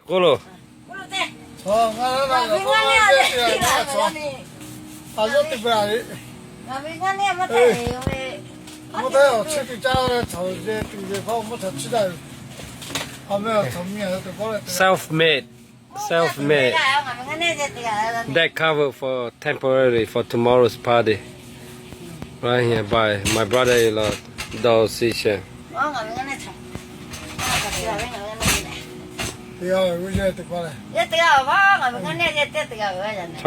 K'oˆ lo. Self-made. Self-made. That cover for temporary for tomorrow's party. Right here by my brother-in-law, Dawg Sichon. Chaw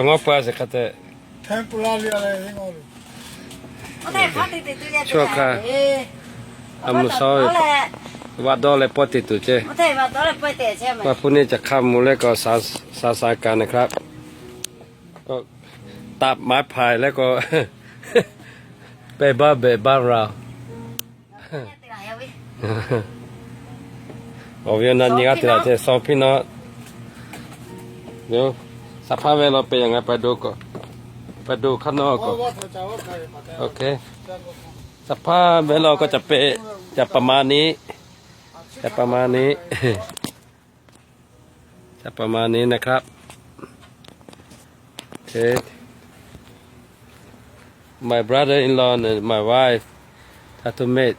ngawˇ pa shiˍ hk'a te. Chaw hk'a, a mvuhˇ shawˉ ve, vaꞈ dawˇ leh pawehˇ te tuˬ ceh. Maˇ hpu neˇ caˬ hk'a mvuh leh k'awꞈ sha sha kaꞈ naˍ hk'aˇ, k'awꞈ taꞈ maˍ hpaˍ leh k'awꞈ pehˬ baˇ behˬ baˇ ra. Awˬ viˉ awˬ nyi g'aˇ te laˬ ceh, sawˍ piˇ nawˉ. Saˍ hpaˇ ve law pehˬ yaꞈ ngaˬ pa do k'o, pa do hk'aˇ nawˉ k'o. Saˍ hpaˇ ve law k'o, caꞈ pa ma ni, caꞈ pa ma ni, caꞈ pa ma ni naˍ hk'aˇ. My brother-in-law and my wife have to make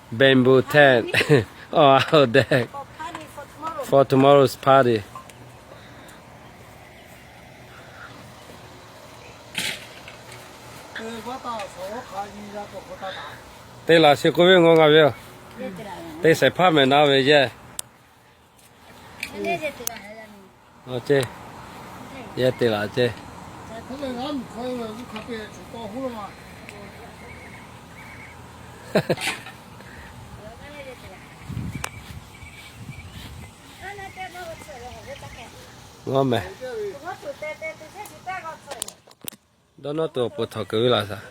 bamboo tent. Oh, out there for tomorrow's party. Te laˬ shiˍ k'oˆ ve, ngaw ngaˬ ve yoˬ. Te shehˍ hpaˇ mehˍ na ve yehˇ. Yehˇ te laˬ ceh. Ngaw mehˍ. Dawˇ nawˉ tuˬ awˬ pon htawnˍ kuiˬ ve laˬ shaˍ.